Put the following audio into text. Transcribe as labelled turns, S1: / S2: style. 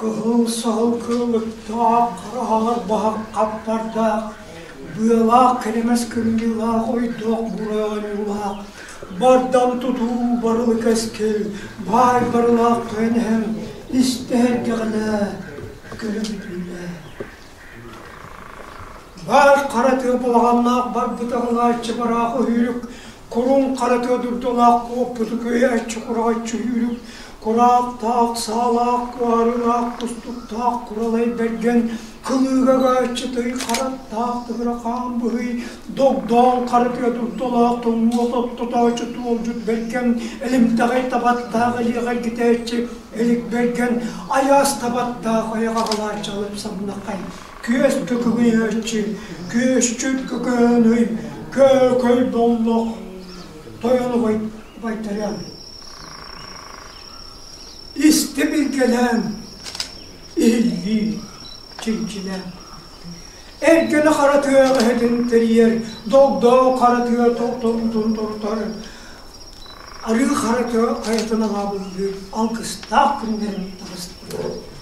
S1: Кыһыл саһыл кыылыктаах, хараҕар баһах хаппардаах, быалаах кэлэмэс кырыылаах ойдоох бурай оонньуулаах, бардам тутуу барылы кэскил, баай барылаах тойон эһэм истэ эрдэҕинэ көрө бүтүүлээ. Баар хара тыа балаҕаннаах барбыт аҕылааччы бараах өһүүрүк, куруҥ хара тыа дурдалаах куоппуту күөйээччи кураҕаччы өһүүрүк, кураахтаах, саалаах, куһарыылаах, кустуктаах куралай бэргэн, кылыыга гааччы тый хараттаах тыгырахаан быһый, догдоон хара тыа дурдалаах тоҥуо тоттотооччу туолдьут бэргэн, элимтэҕэй табаттаах элиэҕэй китээччи Элик Бэргэн айаас табаттаах айах аҕалааччы алып самнахай, күөс көкүҥүйөөччү, күөсчүт көкөөнүй, көөкөй боллох, тойон убайтарыам. Истэ билгэлээн, иһиллии чинчилээн. Эргэнэ хара тыа эһэтин тэрийэр, догдоо хара тыа тохтобутун тортор, арыы хара тыа хайатын аҕаабыллыыр алгыстаах күннэрин таҕыстылар.